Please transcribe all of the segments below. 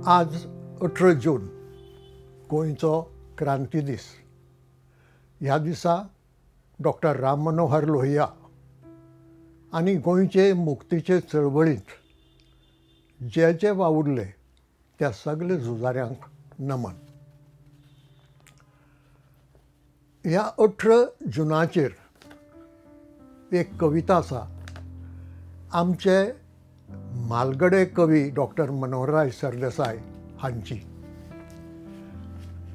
आज 18 जून गोंयचो क्रांती दीस. ह्या दिसा डॉक्टर राम मनोहर लोहिया आनी गोंयचे मुक्तीचे चळवळींत जे जे वावुरले त्या सगळे झुजाऱ्यांक नमन. ह्या 18 जुनाचेर एक कविता आसा, आमचे म्हालगडे कवी डॉक्टर मनोहरराय सरदेसाय हांची.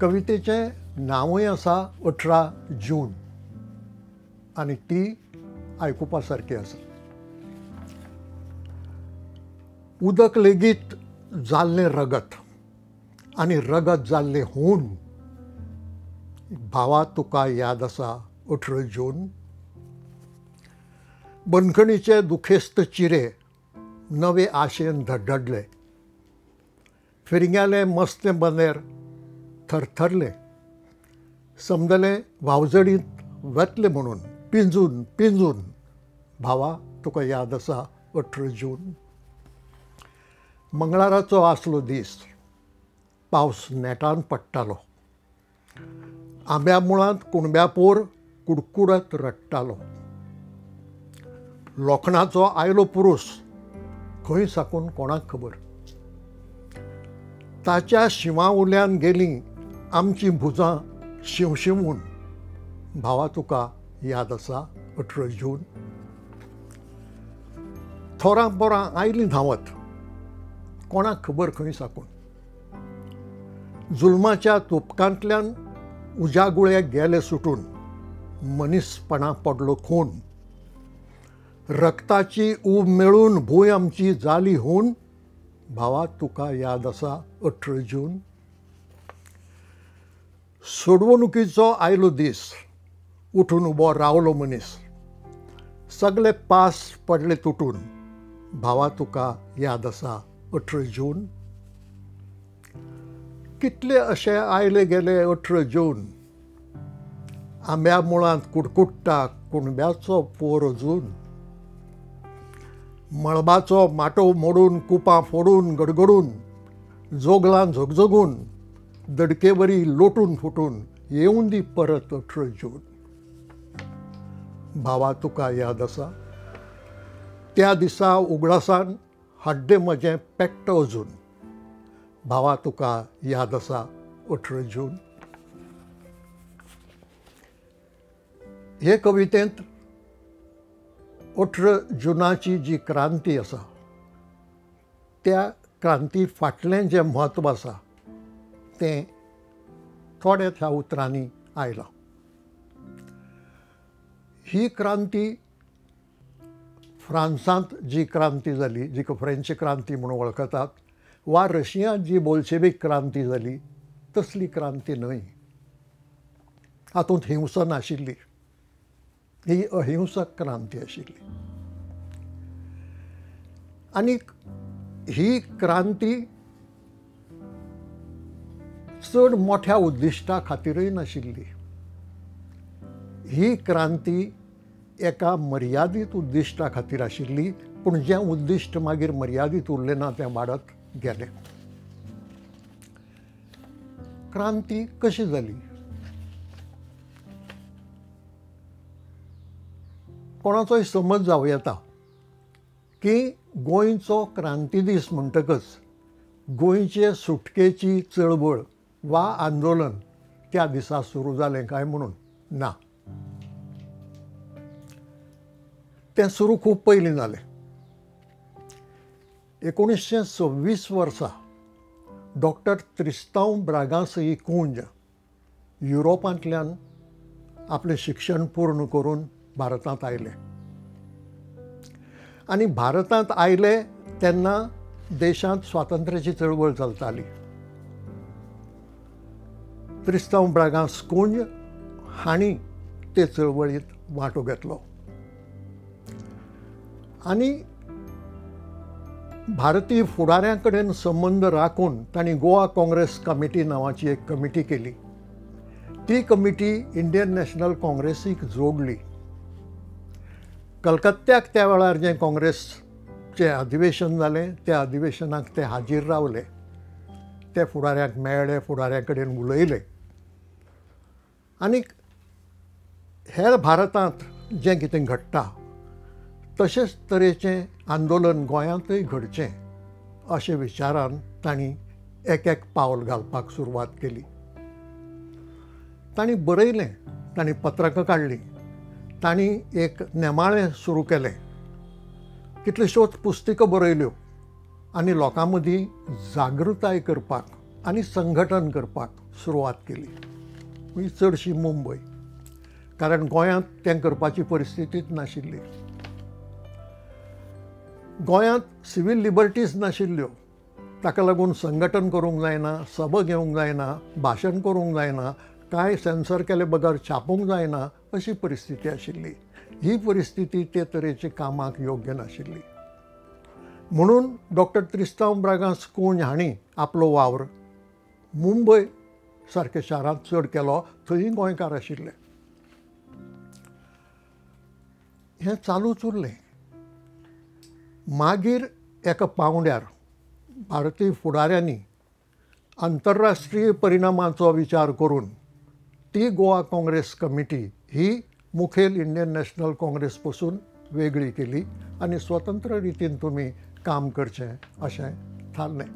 कवितेचें नांवूय आसा 18 जून आनी ती आयकुपा सारकी आसा. उदक लेगीत जाल्लें रगत आनी रगत जाल्लें हून, भावा तुका याद आसा 18 जून. बंदखणीचे दुखेस्त चिरे नवे आशेन धडधडले, फिरंग्यालें मस्तें बंदेर थरथरलें, समजलें वावजडींत वतलें म्हणून पिंजून पिंजून, भावा तुका याद आसा 18 जून. मंगळाराचो आसलो दीस, पावस नेटान पडटालो, आंब्या मुळांत कुणब्या पोर कुडकुडत रडटालो, लोखणाचो आयलो पुरूस खंय साकून कोणाक खबर, ताच्या शिंवा उल्यान गेलीं आमचीं भुजां शिंवशिंवून, भावा तुका याद आसा 18 जून. थोरां पोरां आयलीं धांवत कोणाक खबर खंय साकून, जुलमाच्या तुपकांतल्यान उजागुळे गेले सुटून, मनीसपणा पडलो खून, रक्ताची ऊब मेळून भूंय आमची जाली हून, भावा तुका याद आसा 18 जून. सोडवणुकीचो आयलो दीस, उठून उबो रावलो मनीस, सगळे पास पडले तुटून, भावा तुका याद आसा 18 जून. कितले अशे आयले गेले 18 जून, आंब्या मुळांत कुडकुडटा कुणब्याचो पोर अजून, मळबाचो माटोव मोडून कुपां फोडून गडगडून, जोगलां झगझगून दडकेवरी लोटून फुटून येवन दी परत 18 जून. भावा तुका याद आसा त्या दिसा उगडासान हड्डें म्हजें पेट्टा अजून, भावा तुका याद आसा 18 जून. हे कवितेंत 18 जुनाची जी क्रांती आसा त्या क्रांती फाटलें जें म्हत्व आसा तें थोड्या ह्या उतरांनी आयलां. ही क्रांती फ्रांसांत जी क्रांती जाली, जिका फ्रेंच क्रांती म्हणून वळखतात, वा रशियांत जी बोल्शेवीक क्रांती जाली तसली क्रांती न्हय. हातूंत हिंसा नाशिल्ली, ही अहिंसक क्रांती आशिल्ली. आनी ही क्रांती चड मोठ्या उद्दिश्टा खातीरय नाशिल्ली. ही क्रांती एका मर्यादीत उद्दिश्टा खातीर आशिल्ली, पूण जें उद्दिश्ट मागीर मर्यादीत उरलें ना तें वाडत गेलें. क्रांती कशी जाली? कोणाचोय समज जावं येता की गोंयचो क्रांती दीस म्हणटकच गोंयचे सुटकेची चळवळ वा आंदोलन त्या दिसा सुरू जालें काय म्हणून. ना, तें सुरू खूब पयलीं जालें. 1926 वर्सा डॉक्टर त्रिस्तांव ब्रागांसई कुंज युरोपांतल्यान आपलें शिक्षण पूर्ण करून भारतांत आयले आनी भारतांत आयले तेन्ना देशांत स्वातंत्र्याची चळवळ चलताली. त्रिस्तांव ब्रागांस कुंज हांणी ते चळवळींत वांटो घेतलो आनी भारतीय फुडाऱ्यां कडेन संबंद राखून तांणी गोवा काँग्रेस कमिटी नांवाची एक कमिटी केली. ती कमिटी इंडियन नॅशनल काँग्रेसीक जोडली. कलकत्त्याक त्या वेळार जें काँग्रेसचें अधिवेशन जालें त्या अधिवेशनाक ते हाजीर रावले. ते फुडाऱ्यांक मेळ्ळे, फुडाऱ्यां कडेन उलयले आनी हेर भारतांत जें कितें घडटा तशेंच तरेचें आंदोलन गोंयांतूय घडचें अशें विचारान तांणी एक एक पावल घालपाक सुरवात केली. तांणी बरयलें, तांणी पत्रकां काडलीं, तांणी एक नेमाळें सुरू केलें, कितल्योश्योच पुस्तिका बरयल्यो आनी लोकां मदीं जागृताय करपाक आनी संघटन करपाक सुरवात केली. म्हणजे चडशी मुंबय, कारण गोंयांत तें करपाची परिस्थितीच नाशिल्ली. गोंयांत सिवील लिबर्टीज नाशिल्ल्यो, ताका लागून संघटन करूंक जायना, सभा घेवंक जायना, भाशण करूंक जायना, कांय सेन्सर केले बगर छापूंक जायना अशी परिस्थिती आशिल्ली. ही परिस्थिती ते तरेचे कामाक योग्य नाशिल्ली. म्हणून डॉक्टर त्रिस्तांव ब्रागांस कुंज हांणी आपलो वावर मुंबय सारक्या शारांत चड केलो, थंय गोंयकार आशिल्ले. हें चालूच उरलें. मागीर एका पावंड्यार भारतीय फुडाऱ्यांनी आंतरराष्ट्रीय परिणामाचो विचार करून ती गोवा काँग्रेस कमिटी ही मुखेल इंडियन नॅशनल काँग्रेस पसून वेगळी केली आनी स्वतंत्र रितीन तुमी काम करचें अशें थारलें.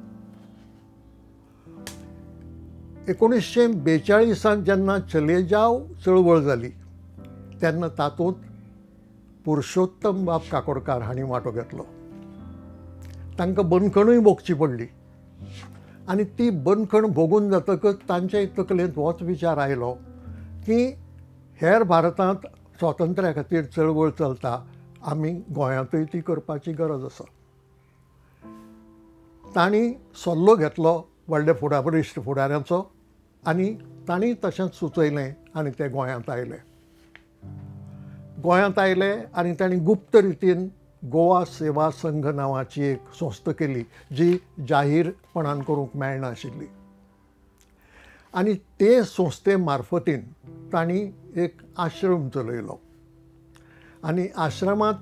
1942 जेन्ना चले जाव चळवळ जाली तेन्ना तातूंत पुरुषोत्तम बाब काकोडकार हांणी वांटो घेतलो. तांकां बंदखणूय भोगची पडली आनी ती बंदखण भोगून जातकच तांचे तकलेंत होच विचार आयलो की हेर भारतांत स्वातंत्र्या खातीर चळवळ चलता, आमी गोंयांतूय ती करपाची गरज आसा. तांणी सल्लो घेतलो व्हडले वरिश्ठ फुडाऱ्यांचो आनी तांणी तशेंच सुचयलें आनी ते गोंयांत आयले. गोंयांत आयले आनी तांणी गुप्त रितीन गोवा सेवा संघ नांवाची एक संस्था केली जी जाहीरपणान करूंक मेळनाशिल्ली आनी ते संस्थे मार्फतीन तांणी एक आश्रम चलयलो आनी आश्रमांत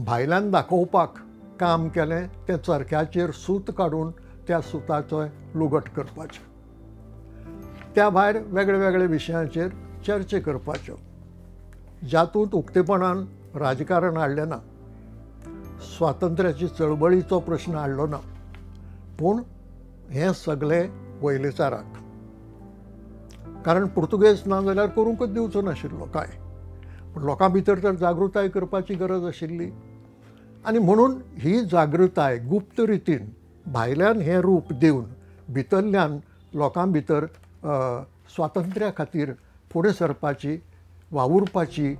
भायल्यान दाखोवपाक काम केलें तें चरख्याचेर सूत काडून त्या सुताचो लुगट करपाचें, त्या भायर वेगळे वेगळे विशयांचेर चर्चा करपाच्यो, जातूंत उक्तेपणान राजकारण हाडलें ना, स्वातंत्र्याची चळवळीचो प्रश्न हाडलो ना, पूण हें सगळें वयलेचाराक, कारण पुर्तुगेज ना जाल्यार करूंकच दिवचो नाशिल्लो कांय, पूण लोकां भितर तर जागृताय करपाची गरज आशिल्ली आनी म्हणून ही जागृताय गुप्त रितीन भायल्यान हें रूप दिवन भितरल्यान लोकां भितर स्वातंत्र्या खातीर फुडें सरपाची वावुरपाची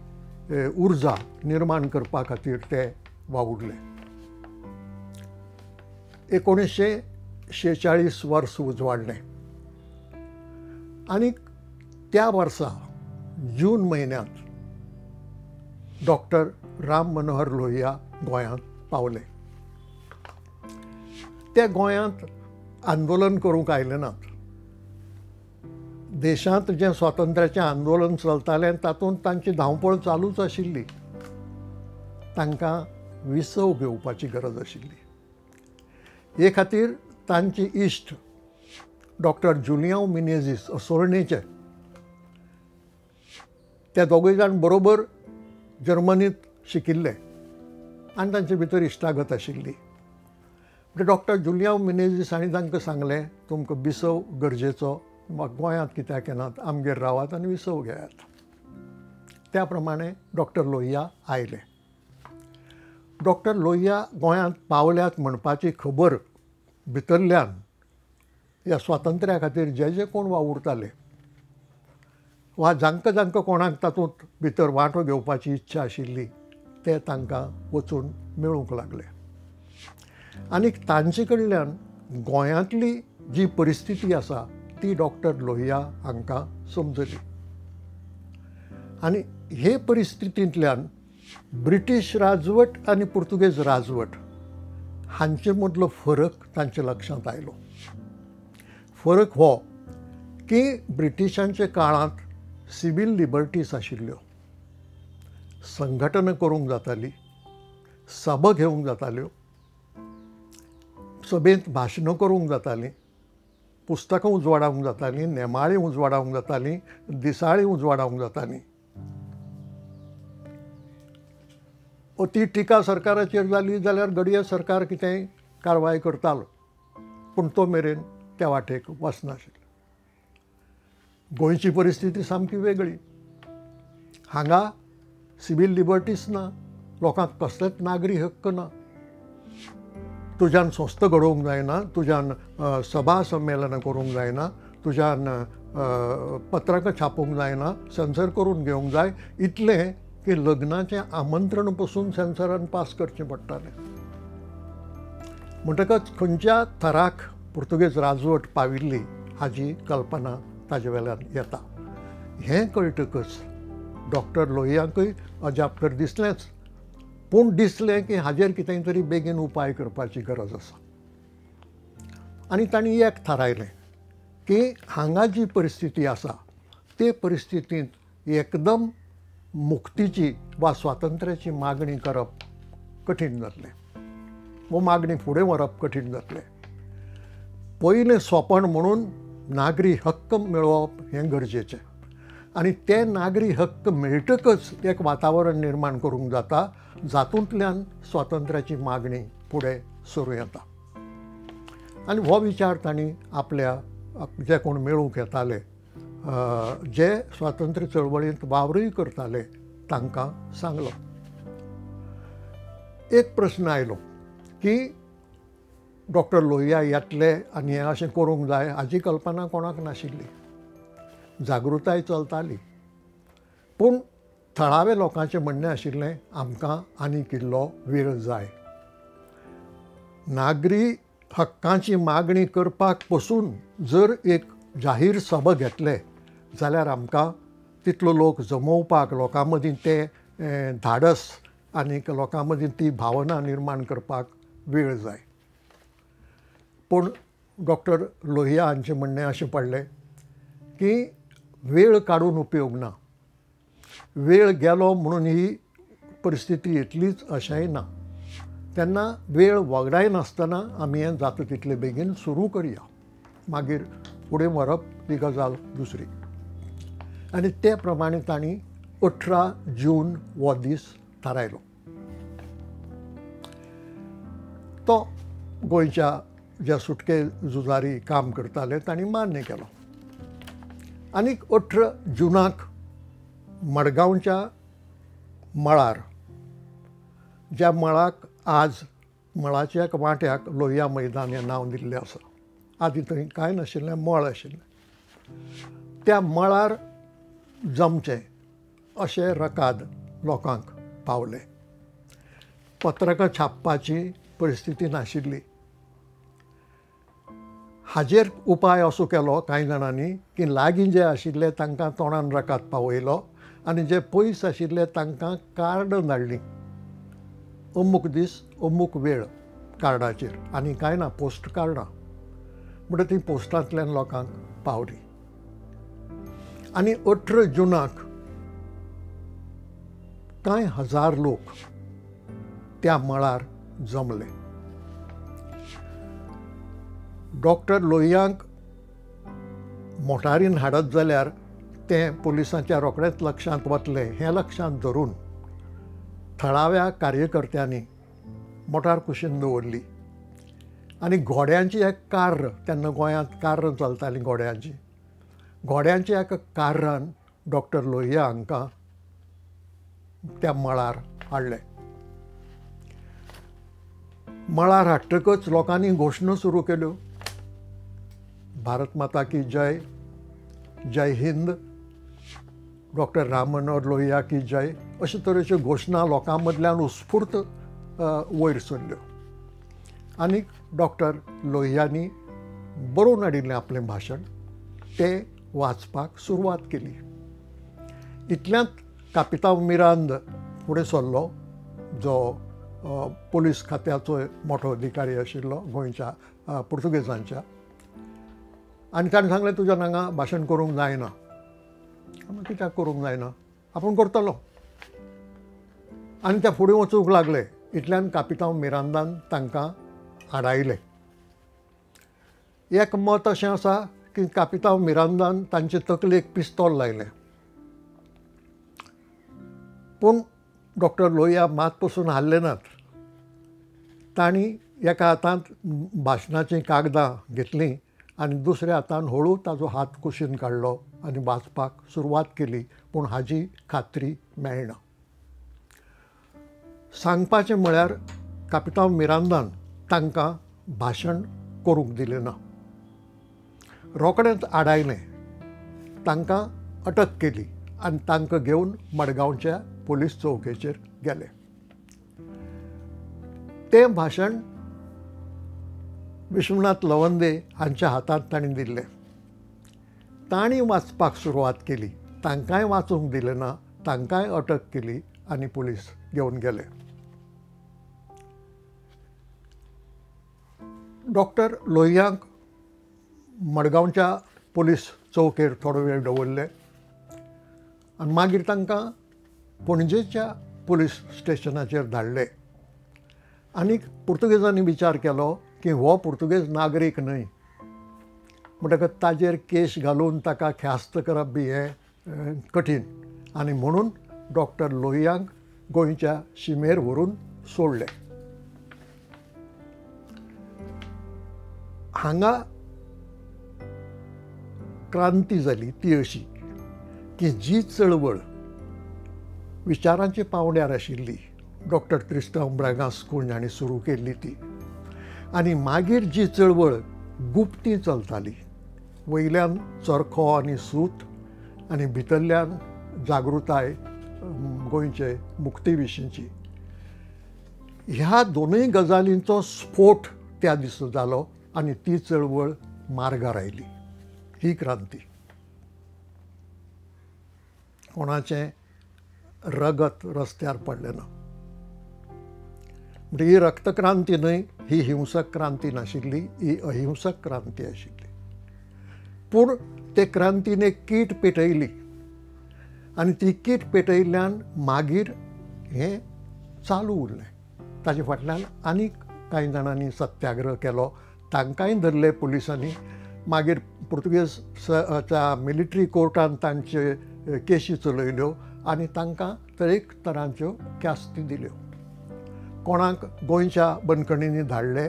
उर्जा निर्माण करपा खातीर ते वावुरले. 1946 वर्स उजवाडलें आनी त्या वर्सा जून म्हयन्यांत डॉक्टर राम मनोहर लोहिया गोंयांत पावले. ते गोंयांत आंदोलन करूंक आयले नात. देशांत जें स्वातंत्र्याचें आंदोलन चलतालें तातूंत तांची धांवपळ चालूच आशिल्ली. तांकां विसव घेवपाची गरज आशिल्ली. हे खातीर तांची इश्ट डॉक्टर जुलियांव मिनेझीस असोळणेचे ते दोगूय जाण बरोबर जर्मनींत शिकिल्ले आनी तांचे भितर इश्टागत आशिल्ली. डॉक्टर जुलियांव मिनेझीस हांणी तांकां सांगलें, तुमकां विसव गरजेचो, गोंयांत कित्याक येनात, आमगेर रावात आनी विसव घेयात. त्या प्रमाणे डॉक्टर लोहिया आयले. डॉक्टर लोहिया गोंयांत पावल्यात म्हणपाची खबर भितरल्यान ह्या स्वातंत्र्या खातीर जे जे कोण वावुरताले वा जांकां जांकां कोणाक तातूंत भितर वांटो घेवपाची इच्छा आशिल्ली ते तांकां वचून मेळूंक लागले आनी तांचे कडल्यान गोंयांतली जी परिस्थिती आसा ती डॉक्टर लोहिया हांकां समजली आनी हे परिस्थितींतल्यान ब्रिटीश राजवट आनी पुर्तुगेज राजवट हांचे मदलो फरक तांच्या लक्षांत आयलो. फरक हो की ब्रिटिशांच्या काळांत सिवील लिबर्टीज आशिल्ल्यो, संघटना करूंक जाताली, सभा घेवंक जाताल्यो, सभेंत भाशणां करूंक जातालीं, पुस्तकां उजवाडावंक जातालीं, नेमाळीं उजवाडावंक जातालीं, दिसाळीं उजवाडावंक जातालीं. अती टिका सरकाराचेर जाली जाल्यार घडये सरकार कितेंय कारवाय करतालो, पूण तो मेरेन त्या वाटेक वचनाशिल्लो. गोंयची परिस्थिती सामकी वेगळी. हांगा सिवील लिबर्टीज ना, लोकांक कसलेच नागरी हक्क ना. तुज्यान संस्था घडोवंक जायना, तुज्यान सभा संमेलनां करूंक जायना, तुज्यान पत्रकां छापूंक जायना, सेन्सर करून घेवंक जाय. इतलें की लग्नाचें आमंत्रण पसून सेन्सरान पास करचें पडटालें. म्हणटकच खंयच्या थराक पुर्तुगेज राजवट पाविल्ली हाजी कल्पना ताजे वेल्यान येता. हें कळटकच डॉक्टर लोहियांकूय अजाप तर दिसलेंच, पूण दिसलें की हाजेर कितें तरी बेगीन उपाय करपाची गरज आसा. आनी तांणी एक थारायलें की हांगा जी परिस्थिती आसा ते परिस्थितींत एकदम मुक्तीची वा स्वातंत्र्याची मागणी करप कठीण जातलें, वो मागणी फुडें व्हरप कठीण जातलें. पयलें सोपण म्हणून नागरी हक्क मेळोवप हें गरजेचें, आनी ते नागरी हक्क मेळटकच एक वातावरण निर्माण करूंक जाता जातूंतल्यान स्वातंत्र्याची मागणी फुडें सरूं येता. आनी हो विचार तांणी आपल्या जे कोण मेळूंक येताले, जे स्वातंत्र्य चळवळींत वावरूय करताले तांकां सांगलो. एक प्रस्न आयलो की डॉक्टर लोहिया येतले आनी हें अशें करूंक जाय हाजी कल्पना कोणाक नाशिल्ली. जागृताय चलताली, पूण थळावे लोकांचें म्हणणें आशिल्लें आमकां आनीक इल्लो वेळ जाय. नागरी हक्कांची मागणी करपाक पसून जर एक जाहीर सभा घेतले जाल्यार आमकां तितलो लोक जमोवपाक, लोकां मदीं तें धाडस आनीक लोकां मदीं ती भावना निर्माण करपाक वेळ जाय. पूण डॉक्टर लोहिया हांचें म्हणणें अशें पडलें की वेळ काडून उपयोग ना, वेळ गेलो म्हणून ही परिस्थिती येतलीच अशेंय ना. तेन्ना वेळ वगडायनासतना आमी हें जाता तितले बेगीन सुरू करया, मागीर फुडें व्हरप ही गजाल दुसरी. आनी ते प्रमाणे तांणी 18 जून हो दीस थारायलो. तो गोंयच्या ज्या सुटके झुजारी काम करताले तांणी मान्य केलो. आनीक 18 जुनाक मडगांवच्या मळार, ज्या मळाक आज मळाच्या एक वांट्याक लोहिया मैदान हें नांव दिल्लें आसा, आदी थंय कांय नाशिल्लें, मळ आशिल्लें, त्या मळार जमचें अशें रकाद लोकांक पावलें. पत्रकां छापपाची परिस्थिती नाशिल्ली. हाजेर उपाय असो केलो कांय जाणांनी की लागीं जे आशिल्ले तांकां तोंडान रकाद पावयलो आनी जे पयस आशिल्ले तांकां कार्डां धाडलीं, अमूक दीस अमूक वेळ कार्डाचेर, आनी कांय ना पोस्ट कार्डां, म्हणटा ती पोस्टांतल्यान लोकांक पावली. आनी 18 जुनाक कांय हजार लोक त्या मळार जमले. डॉक्टर लोहियांक मोटारीन हाडत जाल्यार तें पुलिसांच्या रोखडेंच लक्षांत वतलें हें लक्षांत धरून थळाव्या कार्यकर्त्यांनी मोटार कुशीन दवरली आनी घोड्यांची एक कार्र, तेन्ना गोंयांत कार्र चलताली घोड्यांची, घोड्यांच्या एका कार्रान डॉक्टर लोहिया हांकां त्या मळार हाडले. मळार हाडटकच लोकांनी घोशणा सुरू केल्यो, भारत माता की जय, जय हिंद, डॉक्टर राम मनोहर लोहिया की जय, अशे तरेच्यो घोशणा लोकां मदल्यान उत्स्फूर्त वयर सरल्यो. आनी डॉक्टर लोहियांनी बरोवन हाडिल्लें आपलें भाशण तें वाचपाक सुरवात केली. इतल्यांत कापितांव मिरांद फुडें सरलो, जो पोलीस खात्याचो मोठो अधिकारी आशिल्लो गोंयच्या पुर्तुगेजांच्या, आनी ताणें सांगलें तुज्यान हांगा भाशण करूंक जायना. कित्याक करूंक जायना, आपूण करतलो. आनी ते फुडें वचूंक लागले. इतल्यान कापितांव मिरांदान तांकां आडायले. एक मत अशें आसा की कापितांव मिरांदान तांचे तकलेक पिस्तोल लायलें, पूण डॉक्टर लोहिया मात पसून हाल्ले नात. तांणी एका हातांत भाशणाचीं कागदां घेतलीं आनी दुसऱ्या हातान हळू ताजो हात कुशीन काडलो आनी वाचपाक सुरवात केली, पूण हाजी खात्री मेळना. सांगपाचें म्हळ्यार कापितांव मिरांदान तांकां भाशण करूंक दिलें ना, रोखडेंच आडायलें, तांकां अटक केली आनी तांकां घेवन मडगांवच्या पोलीस चौकेचेर गेले. तें भाशण विश्वनाथ लवंदे हांच्या हातांत तांणी दिल्लें. तांणी वाचपाक सुरवात केली, तांकांय वाचूंक दिलें ना, तांकांय अटक केली आनी पोलीस घेवन गेले. डॉक्टर लोहियांक मडगांवच्या पोलीस चौकेर थोडो वेळ दवरले आनी मागीर तांकां पणजेच्या पोलीस स्टेशनाचेर धाडले. आनी पुर्तुगेजांनी विचार केलो की हो पुर्तुगेज नागरीक न्हय, म्हणटकच ताजेर केश घालून ताका ख्यास्त करप बी हें कठीण, आनी म्हणून डॉक्टर लोहियांक गोंयच्या शिमेर व्हरून सोडले. हांगा क्रांती जाली ती अशी की जी चळवळ विचारांच्या पांवड्यार आशिल्ली डॉक्टर त्रिस्तांव ब्रागांस कुंज हांणी सुरू केल्ली ती, आनी मागीर जी चळवळ गुप्ती चलताली, वयल्यान चरखो आनी सूत आनी भितरल्यान जागृताय गोंयचे मुक्ती विशींची, ह्या दोनूय गजालींचो स्फोट त्या दिसा जालो आनी ती चळवळ मार्गार आयली. ही क्रांती. कोणाचें रगत रस्त्यार पडलें ना. म्हणजे ही रक्तक्रांती न्हय, ही हिंसक क्रांती नाशिल्ली, ही अहिंसक क्रांती आशिल्ली. पूण ते क्रांतीन एक कीट पेटयली आनी ती कीट पेटयल्ल्यान मागीर हें चालू उरलें. ताजे फाटल्यान आनीक कांय जाणांनी सत्याग्रह केलो, तांकांय धरले पुलिसांनी. मागीर पुर्तुगेज मिलिटरी कोर्टान तांचे केशी चलयल्यो आनी तांकां तरेक तरांच्यो ख्यास्ती दिल्यो. कोणाक गोंयच्या बंदखणींनी धाडले,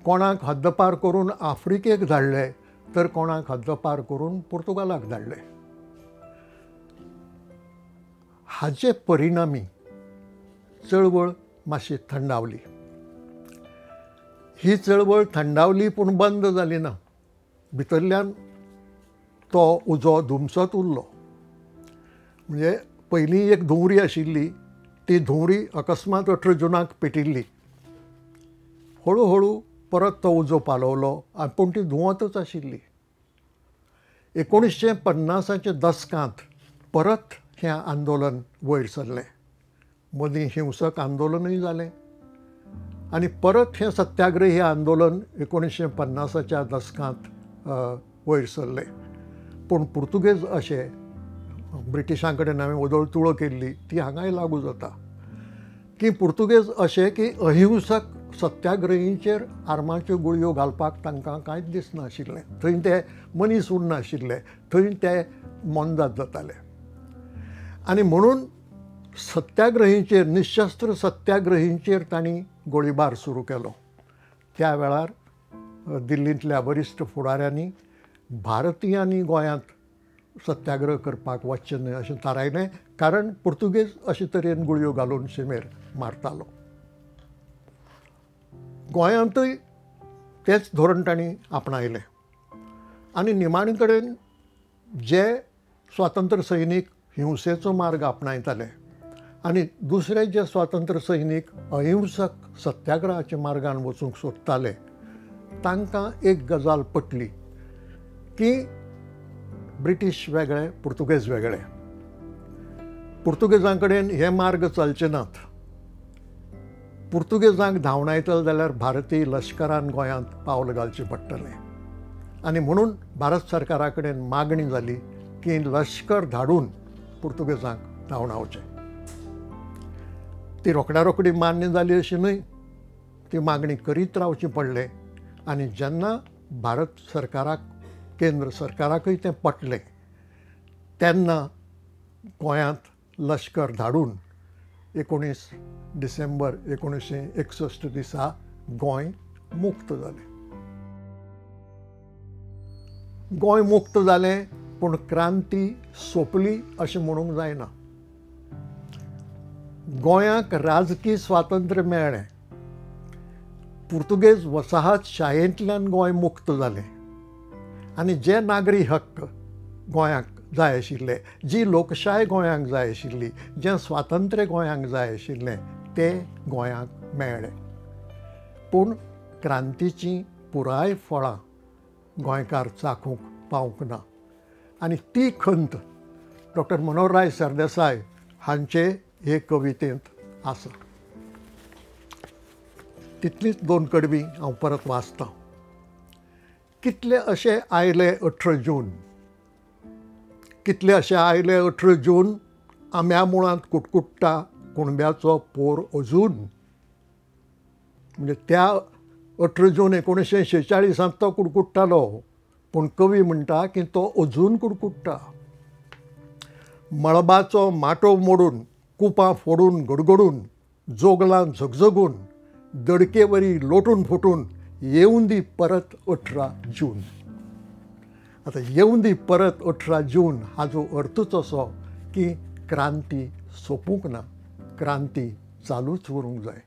कोणाक हद्दपार करून आफ्रिकेक धाडले, तर कोणाक हद्दपार करून पुर्तुगालाक धाडले. हाजे परिणामी चळवळ मातशी थंडावली. ही चळवळ थंडावली पूण बंद जाली ना. भितरल्यान तो उजो धुमसत उरलो. म्हणजे पयलीं एक धुंवरी आशिल्ली, ती धुंवरी अकस्मात 18 जुनाक पेटिल्ली. हळू हळू परत तो उजो पालवलो आनी पूण ती धुंवतच आशिल्ली. 1950च्या दसकांत परत हें आंदोलन वयर सरलें. मदीं हिंसक आंदोलनूय जालें आनी परत हें सत्याग्रही आंदोलन 1950च्या दसकांत वयर सरलें. पूण पुर्तुगेज अशे ब्रिटिशां कडेन हांवें वदळ तुळो केल्ली ती हांगाय लागू जाता की पुर्तुगेज अशे की अहिंसक सत्याग्रहींचेर आर्माच्यो गुळयो घालपाक तांकां कांयच दिसनाशिल्लें. थंय ते मनीस उरनाशिल्ले, थंय ते मोनजात जाताले. आनी म्हणून सत्याग्रहींचेर, निशस्त्र सत्याग्रहींचेर तांणी गोळीबार सुरू केलो. त्या वेळार दिल्लींतल्या वरिश्ठ फुडाऱ्यांनी भारतीयांनी गोंयांत सत्याग्रह करपाक वचचें न्हय अशें थारायलें, कारण पुर्तुगेज अशे तरेन गुळयो घालून शिमेर मारतालो. गोंयांतूय तेंच धोरण तांणी आपणायलें आनी निमाणे कडेन जे स्वातंत्र्य सैनीक हिंसेचो मार्ग आपणायताले आनी दुसरे जे स्वातंत्र्य सैनीक अहिंसक सत्याग्रहाच्या मार्गान वचूंक सोदताले तांकां एक गजाल पटली की ब्रिटीश वेगळे, पुर्तुगेज वेगळे. पुर्तुगेजां कडेन हे मार्ग चलचे नात. पुर्तुगेजांक धांवडायतले जाल्यार भारतीय लश्करान गोंयांत पावल घालचें पडटलें. आनी म्हणून भारत सरकारा कडेन मागणी जाली की लश्कर धाडून पुर्तुगेजांक धांवडावचें. ती रोखड्या रोखडी मान्य जाली अशी न्हय, ती मागणी करीत रावची पडलें. आनी जेन्ना भारत सरकाराक, केंद्र सरकाराकय तें पटलें. तेन्ना गोंयांत लश्कर धाडून 19 डिसेंबर 1961 दिसा गोंय मुक्त जालें. गोंय मुक्त जालें पूण क्रांती सोंपली अशें म्हणूंक जायना. गोंयाक राजकी स्वातंत्र्य मेळ्ळें, पुर्तुगेज वसाहत शायेंतल्यान गोंय मुक्त जालें आनी जे नागरी हक्क गोंयाक जाय आशिल्ले, जी लोकशाय गोंयांक जाय आशिल्ली, जें स्वातंत्र्य गोंयांक जाय आशिल्लें तें गोंयांक मेळ्ळें. पूण क्रांतीचीं पुराय फळां गोंयकार चाखूंक पावूंक ना आनी ती खंत डॉक्टर मनोहरराय सरदेसाय हांचे हे कवितेंत आसा. तितलीच दोन कडवी हांव परत वाचतां. कितले अशे आयले 18 जून, कितले अशे आयले 18 जून, आंब्या मुळांत कुटकुट्टा कुणब्याचो पोर अजून. म्हणजे त्या 18 जून 1946 तो कुडकुट्टालो, पूण कवी म्हणटा की तो अजून कुडकुट्टा. मळबाचो माटोव मोडून, कुपां फोडून गडगडून, जोगलां झगझगून, दडकेवरी लोटून फुटून येवन दी परत 18 जून. आतां येवन दी परत 18 जून हाजो अर्थूच असो की क्रांती सोंपूंक ना, क्रांती चालूच उरूंक जाय.